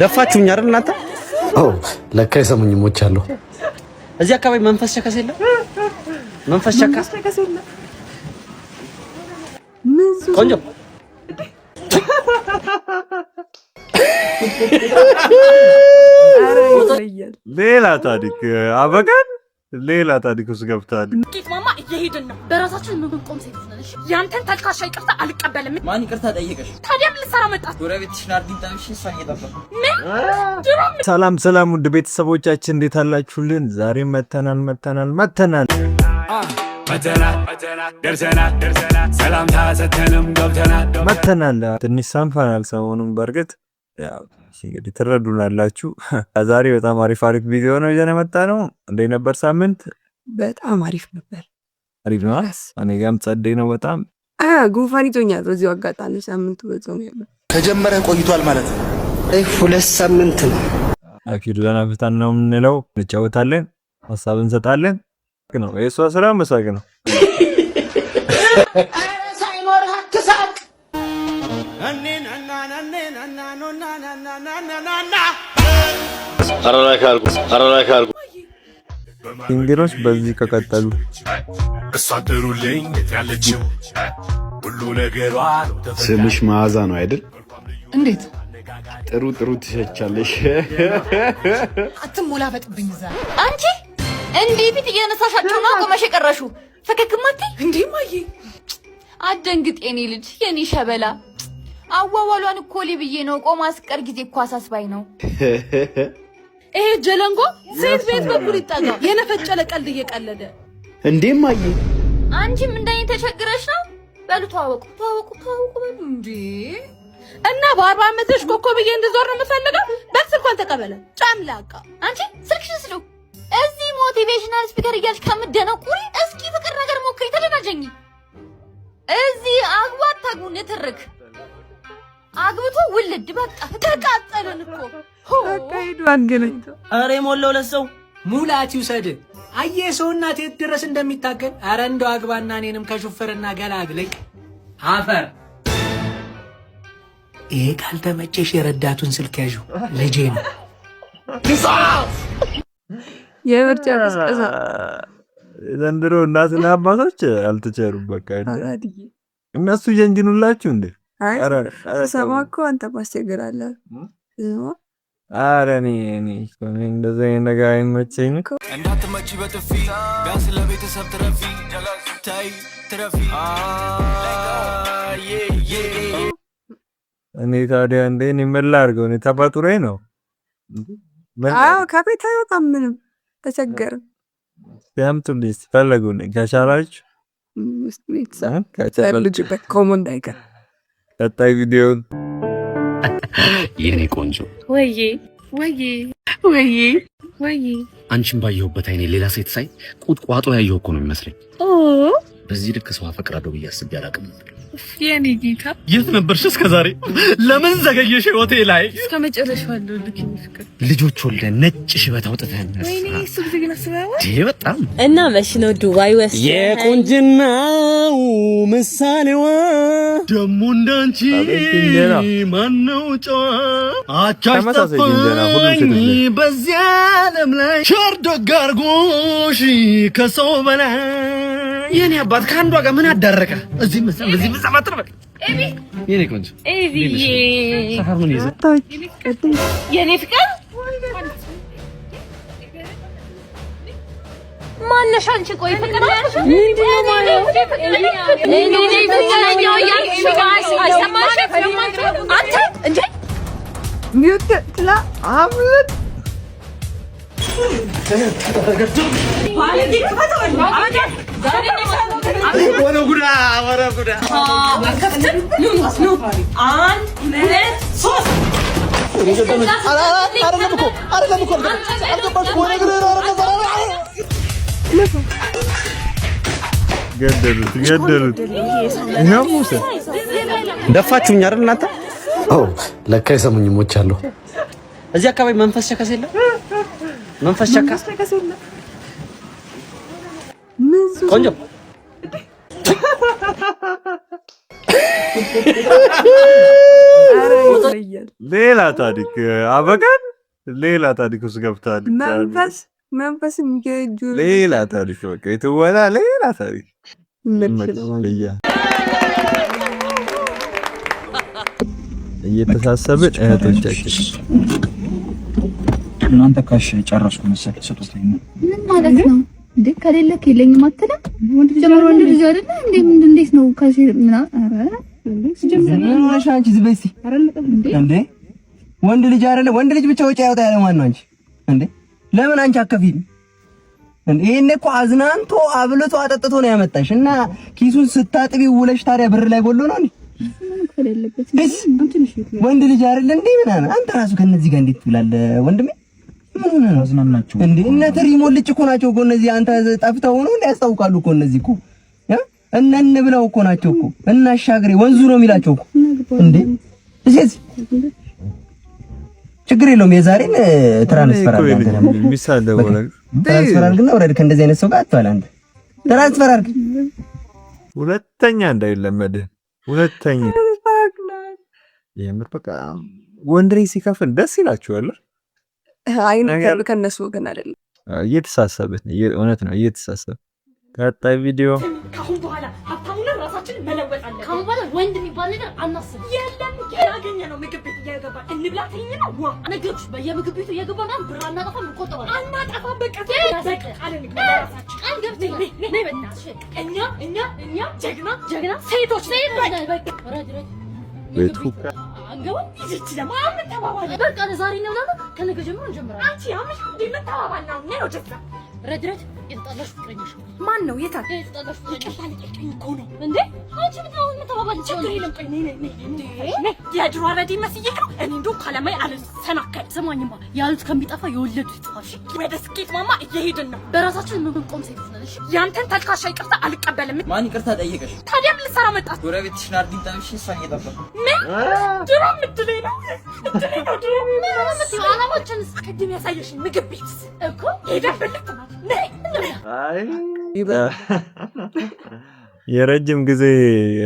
ደፋችሁኝ አይደል እናንተ? ኦ ለካ የሰሙኝ ሞቻለሁ። እዚህ አካባቢ መንፈስ ቸከስ የለም። መንፈስ ቸካ ቆንጆ። ሌላ ታሪክ አበቃን። ሌላ ታሪክ ውስጥ ገብተሃል። ጌት ማማ እየሄድን ነው። በራሳችን የምንቆም ሴቶች ነን። እሺ ያንተን ተልካሻ ይቅርታ አልቀበልም። ማን ይቅርታ ጠየቀሽ? ታዲያ ምን ልትሰራ መጣህ? ጎረቤትሽ ናርዲን ጠብሼ እሷን እየጠበቅኩ። ምን ድሮም ሰላም ሰላም፣ ውድ ቤተሰቦቻችን እንዴት አላችሁልን? ዛሬ መተናል መተናል መተናል። መተናል። ትንሽ ሰንፈናል ሰሞኑን። በእርግጥ ያው እንግዲህ ትረዱናላችሁ። ዛሬ በጣም አሪፍ አሪፍ ቪዲዮ ነው ይዘን የመጣ ነው። እንዴት ነበር ሳምንት? በጣም አሪፍ ነበር። አሪፍ ነው። እኔ ጋም ጸዴ ነው በጣም። ጉንፋን ይዞኛል። በዚሁ አጋጣሚ ሳምንቱ በጾም ያለ ከጀመረ ቆይቷል ማለት ነው። 2 ሳምንት ነው። አኪድ ዘና ፈታ ነው የምንለው። እንጫወታለን፣ ሀሳብ እንሰጣለን ነው የእሷ ስራ መሳቅ ነው። ሲንግሎች በዚህ ከቀጠሉ ስምሽ መዓዛ ነው አይደል? እንዴት ጥሩ ጥሩ ትሸቻለሽ። አትሞላፈጥብኝ። እዛ አንቺ እንዲህ ፊት እየነሳሻቸው ነው ቆመሽ የቀረሽው። ፈገግማ አትይ እንዴ ማዬ። አትደንግጥ የኔ ልጅ የኔ ሸበላ። አዋዋሏን እኮ ብዬ ነው። ቆማ አስቀር ጊዜ እኮ አሳስባኝ ነው። ይሄ ጀለንጎ ሴት ቤት በኩል ይጠጋ የነፈጨለ ቀልድ እየቀለደ። እንዴ ማዬ፣ አንቺም እንደኔ ተቸግረሽ ነው። በሉ ተዋወቁ፣ ተዋወቁ፣ ተዋወቁ በሉ እንዴ። እና በ40 ዓመትሽ ኮከብዬ እንድዞር ነው የምፈልገው። በል ስልኳን ተቀበለ ጨምላቃ። አንቺ ስልክሽን ስጪው። እዚህ motivational speaker እያልሽ ከምትደነቁሪ እስኪ ፍቅር ነገር ሞክሪ፣ ተደናጀኝ። እዚህ አግቡ አታግቡ ንትርክ፣ አግብቶ ውልድ በቃ ተቃጠልን እኮ። በቃ ሂዱ አገናኝተው። ኧረ የሞላው ለሰው ሙላት ይውሰድ። አየህ ሰው እናት የት ድረስ እንደሚታገል። አረ እንደው አግባና እኔንም ከሹፍርና ገላግለኝ። አፈር ይሄ ካልተመቸሽ የረዳቱን ስልክ ያዥው፣ ልጄ ነው። የምርጫ ቅስቀሳ። ዘንድሮ እናትና አባቶች አልተቸሩም። በቃ እነሱ ጀንጅኑላችሁ እንዴ? አይ ሰማ እኮ አንተ ማስቸገራለህ። ኧረ እኔ እኔ እንደዚህ አይነት ነገር አይመቸኝም። እንዳትመቺ በጥፊ ቢያንስ ለቤተሰብ ትረፊ፣ ተይ ትረፊ። እኔ ታዲያ እንዴ እኔ ምን ላድርገው? እኔ ተፈጥሮዬ ነው። አዎ ከቤት አይወጣም ምንም ተቸገርን። ያምጡልኝ ፈለጉልኝ ከቻላችሁ። ልጅበት ኮሞ እንዳይቀር ቀጣይ ቪዲዮን። የኔ ቆንጆ፣ ወዬ ወዬ ወዬ ወዬ። አንቺን ባየሁበት አይኔ ሌላ ሴት ሳይ ቁጥቋጦ ያየሁ እኮ ነው የሚመስለኝ። በዚህ ልክ ሰው አፈቅራለሁ ብዬ አስቤ አላውቅም። የኔ ጌታ። የት ነበርሽ እስከ ዛሬ? ለምን ዘገየሽ ህይወቴ ላይ? እስከ መጨረሻው አለሁልህ የኔ ፍቅር። ልጆች ወልደን ነጭ ሽበት አውጥተን። ወይኔ እሱ ጊዜ ግን አስበኸዋል? ይሄ በጣም እና መች ነው ዱባይ ወስደህ የቁንጅናው ምሳሌዋ ደሞ እንዳንቺ እንጀራ። ማነው ጨዋ አቻሽ ተመሳሳይ እንጀራ ሁሉም ጠፋኝ ሴቶች ላይ። በዚያ ዓለም ላይ ሸርዶግ አድርጎሽ ከሰው በላይ። የኔ አባት ከአንዷ ጋር ምን አዳረቀ? እዚህ መሰል በዚህ መሰል አትበል። የኔ ቆንጆ። ኤቢዬ። ሰፈር ምን ይዘህ የኔ ፍቅር ማነሽ አንቺ? ቆይ ፍቅር ምንድን ነው ማለት? እኔ ፍቅረኛው እያልኩሽ አይሰማሽም? አንተ እንዴ። mute ትላ አምልጥ። ወረ ጉዳ። አንድ ሁለት ሶስት። አይደለም እኮ አይደለም እኮ አልገባሽም ወይ ነገር? ገደሉት ገደሉት። ይኸው ሙሴ። ደፋችሁኝ አይደል እናንተ? ኦ ለካ የሰሙኝ ሞቻለሁ። እዚህ አካባቢ መንፈስ ቸከስ የለም። መንፈስ ቸካ ቆንጆ። ኧረ ይለያል። ሌላ ታሪክ አበቃን። ሌላ ታሪክ ውስጥ ገብተዋል። መንፈስ መንፈስ የሚገጁ ሌላ ታሪክ፣ በቃ የትወና ሌላ ታሪክ። ይመችህ። እየተሳሰብን እህቶቻችን። እናንተ cash ጨረስኩ መሰለኝ፣ ስጦታ። ምን ማለት ነው እንዴ? ከሌለክ የለኝም አትልም? ጀምሮ ወንድ ልጅ አይደለ እንዴ? እንዴት ነው cash ምናምን? ኧረ ምን ሆነሽ አንቺ? ዝም በይ እስኪ። እንዴ ወንድ ልጅ አይደለ? ወንድ ልጅ ብቻ ወጪ ያወጣ ያለ ማን ነው? አንቺ እንዴ ለምን አንቺ አከፊም እንዴ? ይሄኔ እኮ አዝናንቶ አብልቶ አጠጥቶ ነው ያመጣሽ እና ኪሱን ስታጥቢ ውለሽ ታዲያ ብር ላይ ጎሎ ነው እንዴ? ወንድ ልጅ አይደለ እንዴ ምናምን። አንተ ራሱ ከነዚህ ጋር እንዴት ትውላለህ ወንድሜ? ምን ሆነህ ነው? አዝናናቸው እንዴ እነ ትሪ ሞልጭ እኮ ናቸው እኮ እነዚህ። አንተ ጠፍተው ነው እንዴ? ያስታውቃሉ እኮ እነዚህ እኮ እነን ብለው እኮ ናቸው እኮ። እና አሻግሬ ወንዙ ነው የሚላቸው እኮ እንዴ። እሺ ችግር የለውም። የዛሬን transfer አድርግ አንተ ደግሞ። የሚሳደበው ነገር Transfer አድርግና ውረድ። ከእንደዚህ አይነት ሰው ጋር አትዋል አንተ። Transfer አድርግ። ሁለተኛ እንዳይለመድህ፣ ሁለተኛ። የምር በቃ ወንድ ልጅ ሲከፍል ደስ ይላችኋል። አይ ከእነሱ ወገን አይደለም። እየተሳሰብን፣ እውነት ነው እየተሳሰብን። ቀጣይ ቪዲዮ። ከአሁን በኋላ ሀብታሙን ራሳችንን መለወጥ አለብን። ከአሁን በኋላ ወንድ የሚባል ነገር አናስብም። የለም ያገኘ ነው ምግብ ቤት እየገባ እንብላ ትይኝ ነው ዋ። ነገርኩሽ፣ በየምግብ ቤቱ እየገባ ምናምን ብር አናጠፋም፣ እንቆጥባለን። አናጠፋም። በቃ በቃ ቃል እንግባ ለራሳችን። ቃል ገብተናል። ነይ በእናትሽ። እኛ እኛ እኛ ጀግና ጀግና ሴቶች ሴቶች ነን። በቃ ረድ ረድ። ቤቱ አንገባም። ይህች ደግሞ አሁን ተባባልን። በቃ ለዛሬ እንብላለን፣ ከነገ ጀምሮ እንጀምራለን። አንቺ አምሽ እንዴ? ምን ተባባልን? አሁን ነይ ወደዛ። ረድ ረድ፣ የተጣላሽ ፍቅረኛሽ ማን ነው? የት አለ? የተጣላሽ ፍቅረኛሽ። ይቅርታ ልጠይቀኝ እኮ ነው። እንዴ አንቺ ምን አሁን ምን ተባባልን? ችግር የለም። ቆይ ነይ ነይ ነይ ነይ። የድሮ አረዴ መስዬሽ ነው። እኔ እንደው ካለማይ አልሰናከል። ስማኝማ፣ ያሉት ከሚጠፋ የወለዱት ይጥፋ። እሺ? ወደ ስኬት ማማ እየሄድን ነው። በራሳችን የምንቆም ሴቶች ነን። እሺ? ያንተን ተልካሻ ይቅርታ አልቀበልም። ማን ይቅርታ ጠየቀሽ? ታዲያ ምን ልትሰራ መጣች? ጎረቤትሽ ናርዲን ጠብሼ እሷን እየጠበኩ። ምን? ድሮም እድሌ ነው እድሌ ነው ድሮ። ምን ነው የምትይው? አላማችንስ? ቅድም ያሳየሽኝ ምግብ ቤት እኮ ሄደን ብልት ማለት ነይ እንብላ። አይ የረጅም ጊዜ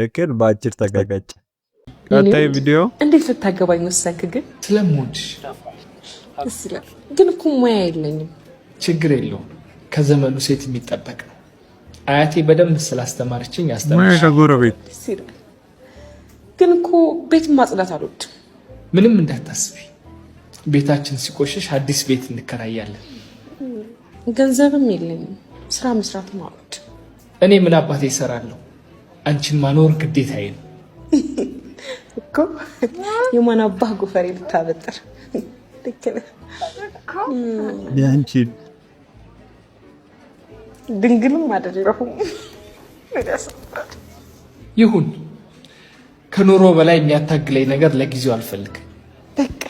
እቅድ በአጭር ተቀቀጨ። ቀጣይ ቪዲዮ። እንዴት ልታገባኝ ወሰንክ ግን? ስለምወድሽ። ደስ ይላል። ግን እኮ ሙያ የለኝም። ችግር የለውም። ከዘመኑ ሴት የሚጠበቅ ነው። አያቴ በደንብ ስላስተማረችኝ ሙያ አስተማርሽ። ከጎረቤት። ደስ ይላል። ግን እኮ ቤት ማጽዳት አልወድም። ምንም እንዳታስቢ። ቤታችን ሲቆሽሽ አዲስ ቤት እንከራያለን። ገንዘብም የለኝም። ስራ መስራትም አልወድም። እኔ ምን አባቴ እሰራለሁ? አንቺን ማኖር ግዴታዬ ነው። እኮ የማን አባህ ጎፈሬ ልታበጥር። ልክ ነህ። ያንቺን። ድንግልም አይደለሁም። ያሳፍራል። ይሁን። ከኑሮ በላይ የሚያታግለኝ ነገር ለጊዜው አልፈልግም። በቃ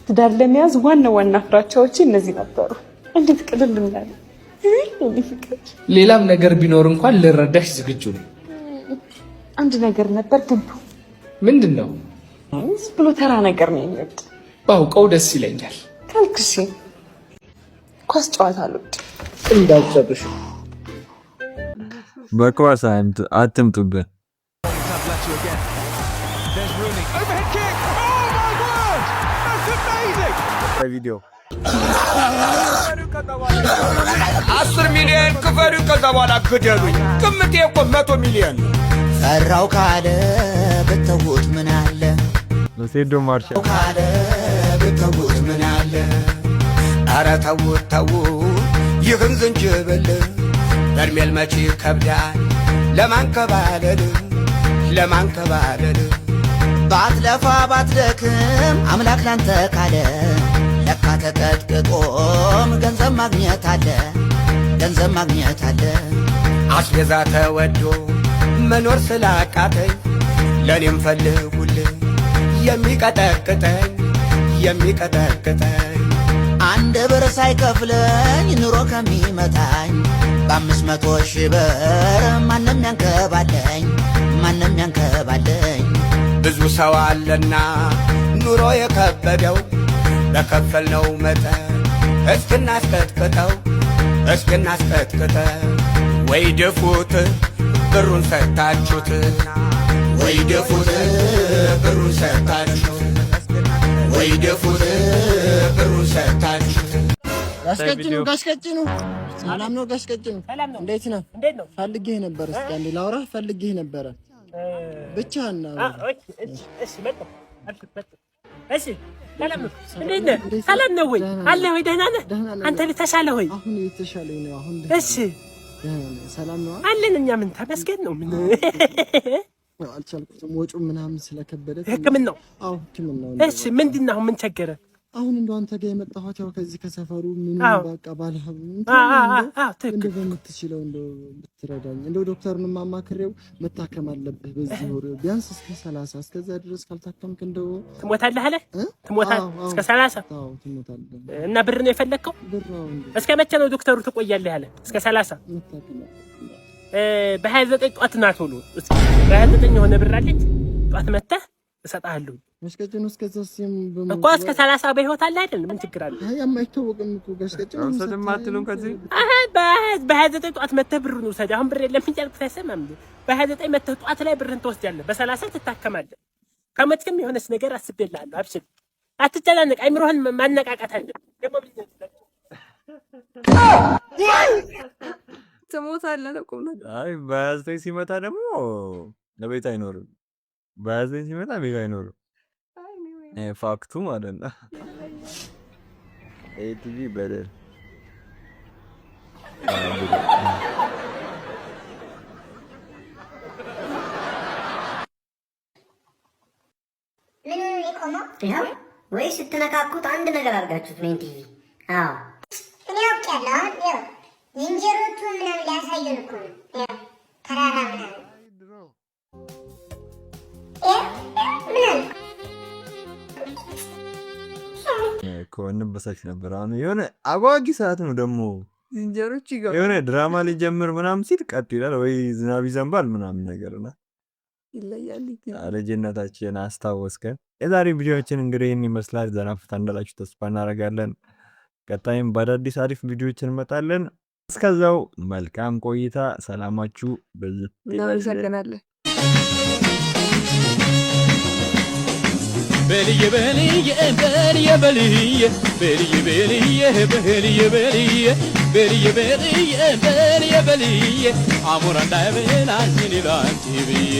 ትዳር ለመያዝ ዋና ዋና ፍራቻዎች እነዚህ ነበሩ። እንዴት ቅልል እንዳለ የኔ ፍቅር። ሌላም ነገር ቢኖር እንኳን ልረዳሽ ዝግጁ ነኝ። አንድ ነገር ነበር ግን ምንድን ነው? ዝም ብሎ ተራ ነገር ነው የሚወድ። ባውቀው ደስ ይለኛል። ካልክሽ ኳስ ጨዋታ አልወድም። እንዳትጨርሽ። በኳስ አትምጡብን። ቪዲዮ። 10 ሚሊዮን ክፈሉ፣ ከዛ በኋላ ግደሉኝ። ግምቴ እኮ 100 ሚሊዮን ነው። ፈራው ካለ ብተውት ምን አለ? ለሴዶ ማርሻል። ካለ ብተውት ምን አለ? ኧረ ተውት ተውት ይህን ዝንጅብል፣ በርሜል መቼ ይከብዳል ለማንከባለል ለማንከባለል። ባትለፋ ባትደክም አምላክ ላንተ ካለ ለካ ተቀጥቅጦም ገንዘብ ማግኘት አለ፣ ገንዘብ ማግኘት አለ። አስቤዛ ተወዶ መኖር ስላቃተኝ ለእኔም ፈልጉልኝ የሚቀጠቅጠኝ የሚቀጠቅጠኝ። 1 ብር ሳይከፍለኝ ኑሮ ከሚመታኝ በ500,000 ብር ማንም ያንከባለኝ ማንም ያንከባለኝ። ብዙ ሰው አለና ኑሮ የከበደው፣ በከፈልነው መጠን እስክናስቀጥቅጠው እስክናስቀጥቅጠው። ወይ ድፉት ብሩን ሰጥታችሁት። ወይ ደፉት ብሩን ሰጥታችሁ፣ ወይ ደፉት ብሩን ሰጥታችሁ። ጋሽ ቀጭኑ፣ ጋሽ ቀጭኑ፣ ሰላም ነው? ጋሽ ቀጭኑ እንዴት ነህ? ፈልጌህ ነበር። እስኪ አንዴ ላውራህ ፈልጌህ ነበረ። ብቻህን ነው። እሺ ሰላም ነው። እንዴት ነህ? ሰላም ነው ወይ? አለህ ወይ? ደህና ነህ? አንተ ተሻለ ወይ? አሁን የተሻለኝ ነው። አሁን እሺ ሰላም ነው አለን። እኛ ምን ተመስገን ነው። ምን አልቻልኩትም። ወጪው ምናምን ስለከበደ ሕክምናው። አዎ ሕክምናው። እሺ ምንድን ነው አሁን ምን ቸገረ? አሁን እንደው አንተ ጋር የመጣሁት ያው ከዚህ ከሰፈሩ ምን በቃ ባለሀብ እንደው በምትችለው እንደው ብትረዳኝ፣ እንደው ዶክተሩንም አማክሬው መታከም አለብህ በዚህ ወር ቢያንስ እስከ 30፣ እስከዛ ድረስ ካልታከምክ እንደው ትሞታለህ አለ። ትሞታለህ እስከ 30። አዎ ትሞታለህ። እና ብር ነው የፈለግከው? ብር አዎ። እስከ መቼ ነው ዶክተሩ ትቆያለህ አለ? እስከ 30። በ29 ጧት ና ቶሎ። እስኪ በ29 የሆነ ብር አለች፣ ጧት መተህ እሰጥሃለሁ። ጋሽ ቀጭኑ እስከዛ እኮ እስከ 30 በህይወት አለ አይደል? ምን ችግር አለ? አይ የማይታወቅም እኮ ጋሽ ቀጭኑ። አልሰጥም አትሉም ከዚህ? አህ በ29 ጧት መተህ ብሩን ውሰድ። አሁን ብር የለም እያልኩት አይሰማም። በ29 መተህ ጧት ላይ ብርህን ትወስዳለህ። በ30 ትታከማለህ። ከሞትክም የሆነች ነገር አስቤልሃለሁ። አብሽር፣ አትጨናነቅ። አይምሮህን ማነቃቃት አለ ደግሞ። ትሞታለህ ነው ቁም ነገር። አይ በ29 ሲመጣ ደግሞ ለቤት አይኖርም። በ29 ሲመጣ ቤት አይኖርም። Fact ኡ ማለት ነው። ኤቲቪ በደል። ምን የቆመው ይኸው ወይ ስትነካኩት አንድ ነገር አድርጋችሁት ነው ቲቪ። አዎ እኔ አውቄያለሁ። አሁን ይኸው ዝንጀሮቹ ምናምን ሊያሳዩን እኮ ነው። ይኸው ተራራ ምናምን ይኸው ምን አልኩ? እኮ እንበሳች ነበር። አሁን የሆነ አጓጊ ሰዓት ነው ደግሞ። ዝንጀሮች ይገባል። የሆነ ድራማ ሊጀምር ምናምን ሲል ቀጥ ይላል ወይ ዝናብ ይዘንባል ምናምን ነገርና ይለያል። ልጅነታችን አስታወስከን። የዛሬ ቪዲዮችን እንግዲህ ይህን ይመስላል። ዘና ፈታ እንዳላችሁ ተስፋ እናደርጋለን። ቀጣይም በአዳዲስ አሪፍ ቪዲዮዎች እንመጣለን። እስከዛው መልካም ቆይታ። ሰላማችሁ ብዝት። እናመሰግናለን። በልዬ በልዬ በልዬ በልዬ በልዬ በልዬ በልዬ በልዬ በልዬ በልዬ በልዬ በልዬ አሞራ እንዳይበላኝ እኔ ላንቺ ብዬ።